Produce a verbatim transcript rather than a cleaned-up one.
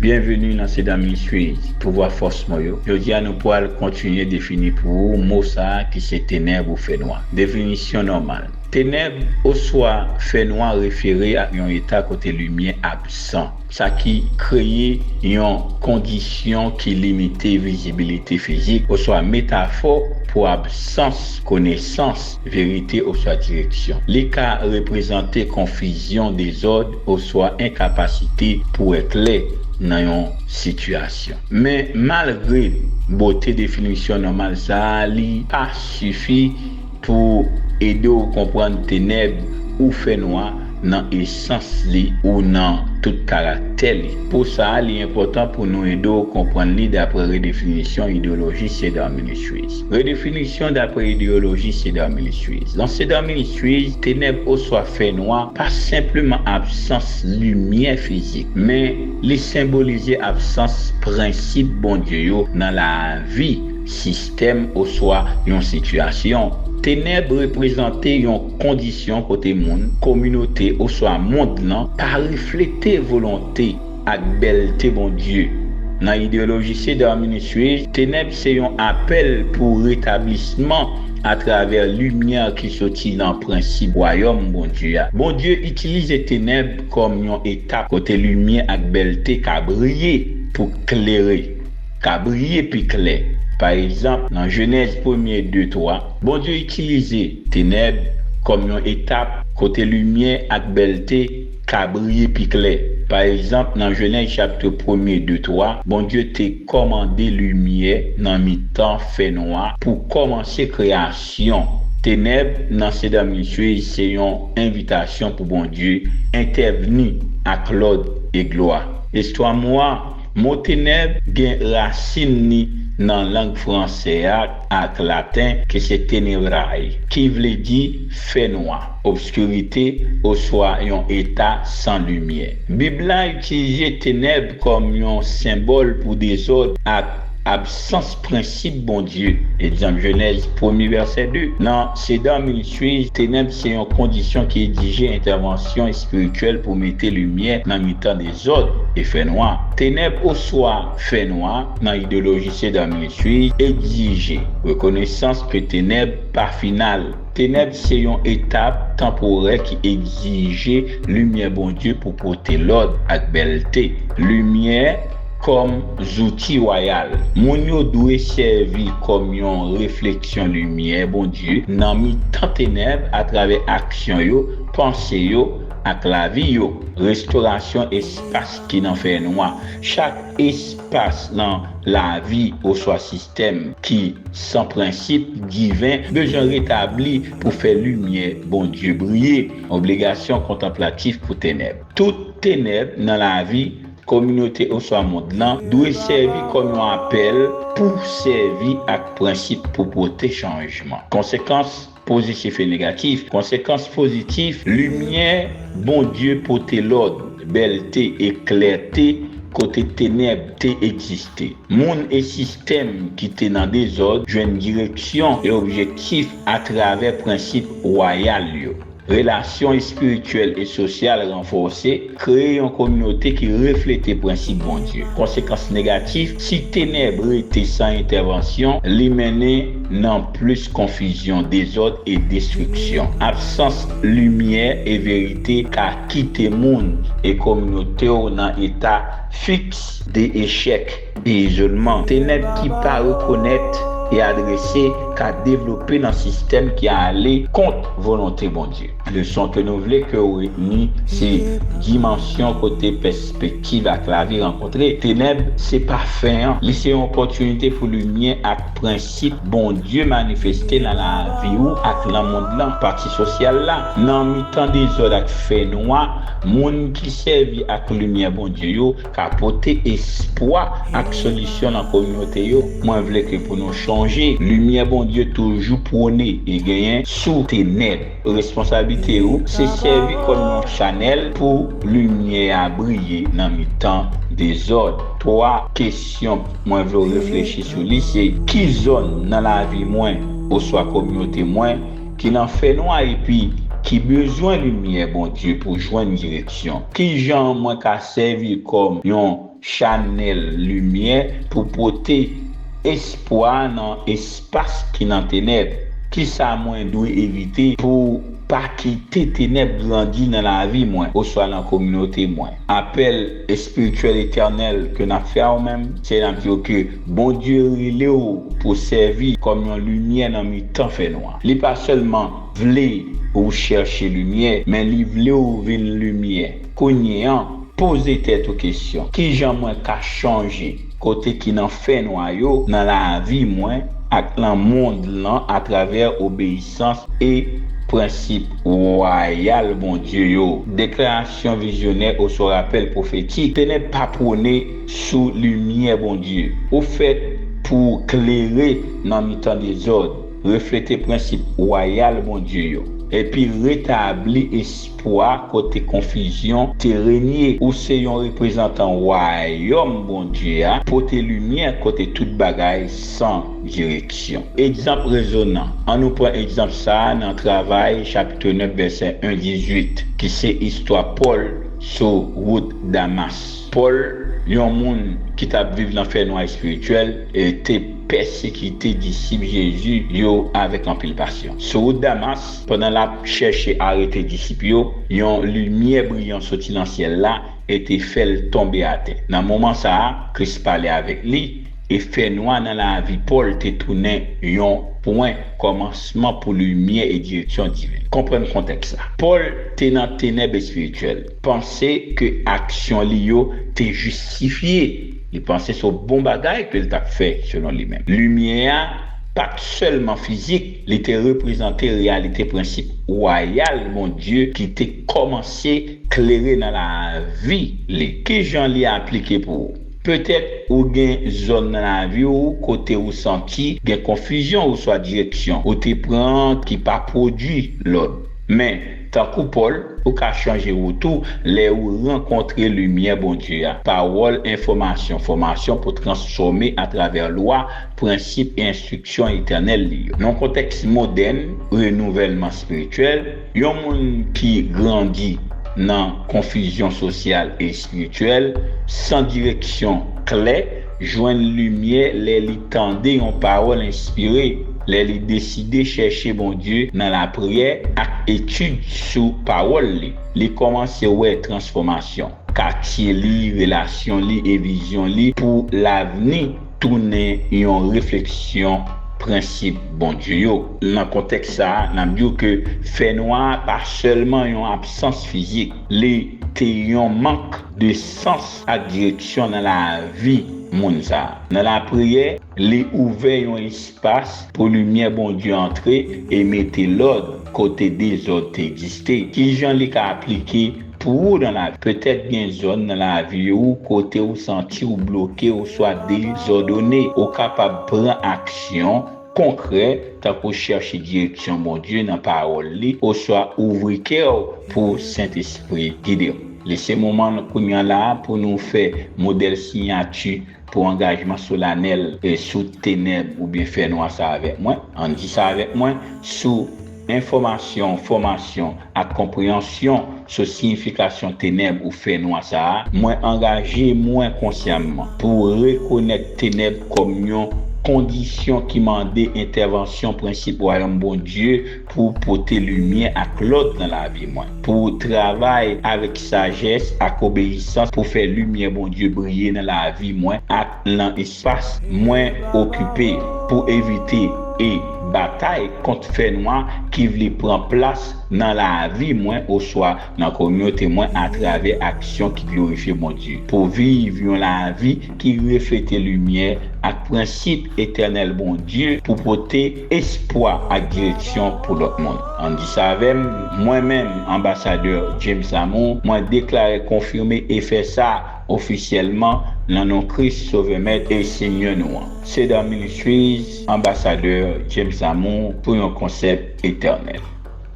Byenveni nan Sedan Ministries, Pouvwa Fòs Mo Yo. Jodi a nou pral kontinye defini pou ou mo sa a ki se tenèb ou fènwa. Definisyon nòmal. Tenèb oswa fènwa refere a yon eta kote limyè absan, sa ki kreye yon kondisyon ki limite vizibilite fizik oswa metafò pou absans konesans, verite oswa direksyon. Li ka reprezante konfizyon, dezòd oswa enkapasite pou wè klè nan yon sitiyasyon. Men malgre bote definisyon nòmal sa a, li pa sifi pou ede w konprann tenèb ou fènwa nan esans li ou nan tout karaktè li. Pou sa a, li enpòtan pou nou ede w konprann li dapre redefinisyon ideyoloji Cedar Ministries. Redefinisyon dapre ideyoloji Cedar Ministries. Nan Cedar Ministries, tenèb oswa fènwa pa senpleman absans limyè fizik, men li senbolize absans prensip Bondye yo nan lavi, sistèm oswa yon sitiyasyon. Tenèb reprezante yon kondisyon kote moun, kominote oswa mond lan pa reflete volonte ak bèlte Bondye. Nan ideyoloji Cedar Ministries, tenèb se yon apèl pou retablisman atravè limyè ki soti nan prensip wayòm Bondye a. Bondye itilize tenèb kòm yon etap kote limyè ak bèlte ka briye pou klere, ka briye pi klè. Pa egzanp, nan Jenèz premye de twa, Bondye itilize tenèb kòm yon etap kote limyè ak bèlte ka briye pi klè. Pa egzanp, nan Jenèz chapit premye de twa, Bondye te kòmande limyè nan mitan fènwa pou kòmanse kreyasyon. Tenèb nan Cedar Ministries se yon envitasyon pou Bondye entèvni ak lòd e glwa. Istwa mo a, mo tenèb gen rasin li nan lang fransè a ak laten ki se tenebrae, ki vle di fènwa, obskirite, oswa yon eta san limyè. Bib la itilize tenèb kòm yon senbòl pou dezòd ak absans prensip Bondye. Egzanp, Jenèz premye vèsè de. Nan Cedar Ministries, tenèb se yon kondisyon ki egzije entèvansyon espirityèl pou mete limyè nan mitan dezòd e fènwa. Tenèb oswa fènwa nan ideyoloji Cedar Ministries egzije rekonesans ke tenèb pa final. Tenèb se yon etap tanporè ki egzije limyè Bondye pou pote lòd ak bèlte. Limyè kòm zouti wayal. Moun yo dwe sèvi kòm yon refleksyon limyè Bondye nan mitan tenèb atravè aksyon yo, panse yo, ak lavi yo. Restorasyon espas ki nan fènwa. Chak espas nan lavi oswa sistèm ki san prensip diven bezwen retabli pou fè limyè Bondye briye. Obligasyon kontanplatif pou tenèb. Tout tenèb nan lavi, kominote oswa mond lan dwe sèvi kòm yon apèl pou sèvi ak prensip pou pote chanjman. Konsekans pozitif e negatif. Konsekans pozitif, limyè Bondye pote lòd, bèlte e klète kote tenèb te egziste. Moun e sistèm ki te nan dezòd jwenn direksyon e objektif atravè prensip wayal yo. Relasyon espirityèl e sosyal ranfòse, kreye yon kominote ki reflete prensip Bondye. Konsekans negatif, si tenèb rete san entèvansyon, li mennen nan plis konfizyon, dezòd e destriksyon. Absans limyè e verite ka kite moun e kominote w nan eta fiks de echèk e izolman. Tenèb ki pa rekonèt e adrese ka devlope nan sistèm ki ale kont volonte Bondye. Leson ke nou vle ke w retni se dimansyon kote pèspektiv ak lavi rankontre. Tenèb se pa fen an, li se yon opòtinite pou limyè ak prensip Bondye manifeste nan lavi w ak nan mond lan. Pati sosyal la, nan mitan dezòd ak fènwa, moun ki sèvi ak limyè Bondye yo ka pote espwa ak solisyon nan kominote yo. Mwen vle ke pou nou chonje, limyè Bondye toujou pwone e genyen sou tenèb. Responsablite ou se sèvi kòm yon chanèl pou limyè a briye nan mitan dezòd. Twa kesyon mwen vle w reflechi sou li se, ki zòn nan lavi mwen oswa kominote mwen ki nan fènwa epi ki bezwen limyè Bondye pou jwenn direksyon? Kijan mwen ka sèvi kòm yon chanèl limyè pou pote espwa nan espas ki nan tenèb. Kisa mwen dwe evite pou pa kite tenèb grandi nan lavi mwen oswa nan kominote mwen? Apèl espirityèl etènèl ke n ap fè a ou menm, se n ap di w ke Bondye rele w pou sèvi kòm yon limyè nan mitan fènwa. Li pa sèlman vle ou chèche limyè, men li vle w vin limyè. Kounye an, poze tèt ou kesyon: kijan mwen ka chanje kote ki nan fènwa yo nan lavi mwen ak nan mond lan atravè obeyisans e prensip wayal Bondye yo? Deklarasyon vizyonè oswa rapèl pwofetik. Tenèb pa pwone sou limyè Bondye. Ou fèt pou klere nan mitan dezòd, reflete prensip wayal Bondye yo, epi retabli espwa kote konfizyon te renye. Ou se yon reprezantan wayòm Bondye a, pote limyè kote tout bagay san direksyon. Egzanp rezonan. Ann nou pran egzanp sa a nan Travay, chapit nèf, vèsè en, dizuit, ki se istwa Pòl sou wout Damas. Pòl, yon moun ki t ap viv nan fènwa espirityèl, e te pèsekite disip Jezi yo avèk anpil pasyon. Sou wout Damas, pandan l ap chèche arete disip yo, yon limyè briyan soti nan syèl la e te fè l tonbe atè. Nan moman sa a, Kris pale avèk li, e fènwa nan lavi Pòl te tounen yon pwen kòmansman pou limyè e direksyon diven. Konprann kontèks la. Pòl te nan tenèb espirityèl, panse ke aksyon li yo te jistifye. Li panse se yon bon bagay ke l t ap fè, selon li menm. Limyè a pa t sèlman fizik, li te reprezante reyalite prensip wayal Bondye ki te kòmanse klere nan lavi li. Kijan li aplike pou ou? Petèt ou gen zòn nan lavi w kote ou santi gen konfizyon oswa direksyon ou te pran ki pa pwodui lòd. Men, tankou Pòl, ou ka chanje wout ou lè ou rankontre limyè Bondye a, pawòl, enfòmasyon, fòmasyon pou transfòme atravè lwa, prensip e enstriksyon etènèl li yo. Nan kontèks modèn, renouvèlman espirityèl, yon moun ki grandi nan konfizyon sosyal e espirityèl, san direksyon klè, jwenn limyè lè li tande yon pawòl enspire, lè li deside chèche Bondye nan lapriyè ak etid sou pawòl li. Li kòmanse wè transfòmasyon. Katye li, relasyon li e vizyon li pou lavni tounen yon refleksyon prensip Bondye yo. Nan kontèks sa a, n ap di w ke fènwa a pa sèlman yon absans fizik, li te yon mank de sans ak direksyon nan lavi moun sa a. Nan lapriyè, li ouvè yon espas pou limyè Bondye antre e mete lòd kote dezòd te egziste. Kijan li ka aplike pou ou nan lavi? Petèt gen zòn nan lavi ou kote ou santi ou bloke oswa dezòdone. Ou kapab pran aksyon konkrè, tankou chèche direksyon Bondye nan pawòl li oswa ouvri kè w pou Sentespri gide w. Li se moman kounye a la a pou nou fè modèl siyati pou angajman solanèl e sou tenèb oubyen fènwa sa avèk mwen. Ann di sa avèk mwen: sou enfòmasyon, fòmasyon ak konpreyansyon sou siyifikasyon tenèb ou fènwa sa a, mwen angaje mwen konsyamman pou rekonèt tenèb kòm yon kondisyon ki mande entèvansyon prensip Wayòm Bondye pou pote limyè ak lòd nan lavi mwen, pou travay avèk sajès ak obeyisans pou fè limyè Bondye briye nan lavi mwen ak nan espas mwen okipe, pou evite e batay kont fènwa ki vle pran plas nan lavi mwen oswa nan kominote mwen atravè aksyon ki glorifye Bondye, pou viv yon lavi ki reflete limyè ak prensip etènèl Bondye, pou pote espwa ak direksyon pou lòt moun. Ann di sa avè m: mwen menm, Anbasadè James Lamour, mwen deklare, konfime e fè sa ofisyèlman nan non Kris, Sovè, Mèt e Senyè nou an. Cedar Ministries, Anbasadè James Lamour, pou yon konsèp etènèl.